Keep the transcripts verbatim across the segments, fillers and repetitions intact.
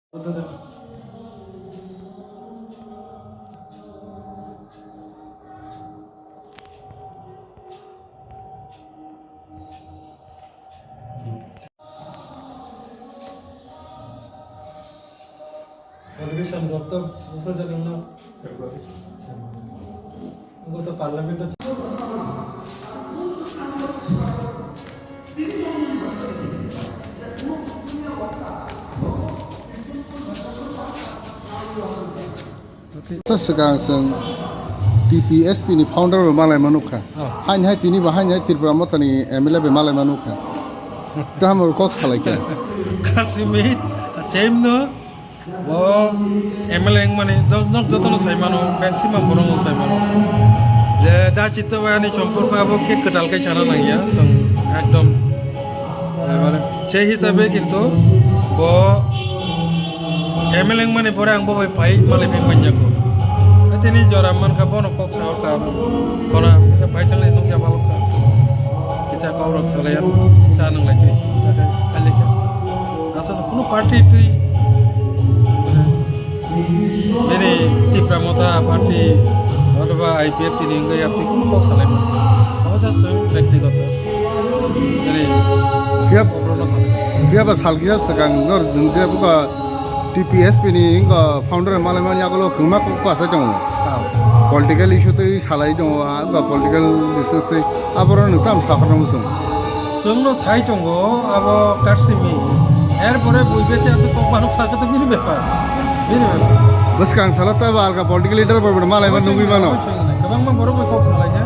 Motivation rok to bufra jani no. Goto parliament o Sa swkang chwng T P S P ni founder bai malai manukha. Oh. Haini hai tini bo haini hai Tripura Motha ni M L A bai malai manukha. Tamo kok salai khe. Kasimit, same no. Bo M L A wngmani do-, nok jotono sai mano, maximum borokno sai mano. Je da chitto bai ani somporko abo khe kwtal khe sana nangya, chwng ekdom, eh, mane, sei hisabe kintu bo M L A wngmani pore ang bo bai phai malai phai manya ko. Tini jora mankha bono kok sa orkha, bono kisa phai thalai nukya balokha. Kisa kok rok salai ano, sa nanglai twi, sa khe phai lai kha. Aswk kunu party twi, mane, bini Tipra Motha party, othoba I P F T ni wngwi yapti kunu kok salai mano. Omo just swng byaktigoto. Mane, Phiya, oborokno salai mano. Phiya ba salkisa swkang nor nwng je buka T P S P ni wngkha founder malai mani yagulo kwbangma kok kwsa tongo. Ah. Political issue twi salai tongo, ah, wngkha political issue twi. Aborok nwng tamo sakhorna muchung. Chwngno sai tongo abo Karsimi. Erpore bui bese abo kok manuk sakhe to bini bepar. Bini bepar. Bwskang salo to abo alka political leader bo malai ma nugwi mano. Kwbangma borok bai kok salai ya.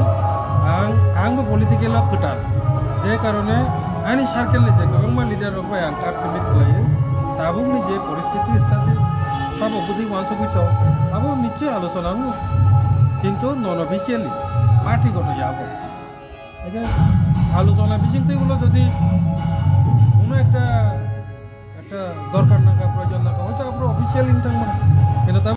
Ang, ang bo political o kwtal. Je karone ani circle ni je kwbangma leader rok bai ang Karsimi khlaiwi. Tabukni je poristiti stati sabo bwdwi uansugwi tong. Abo niche alochona wngo. Kintu non officially party goto ya abo. Eke alochona bising twi ulo jodi kono ekta, ekta dorkar nangkha, proyojon nangkha, hoyto abro official wng thangmano.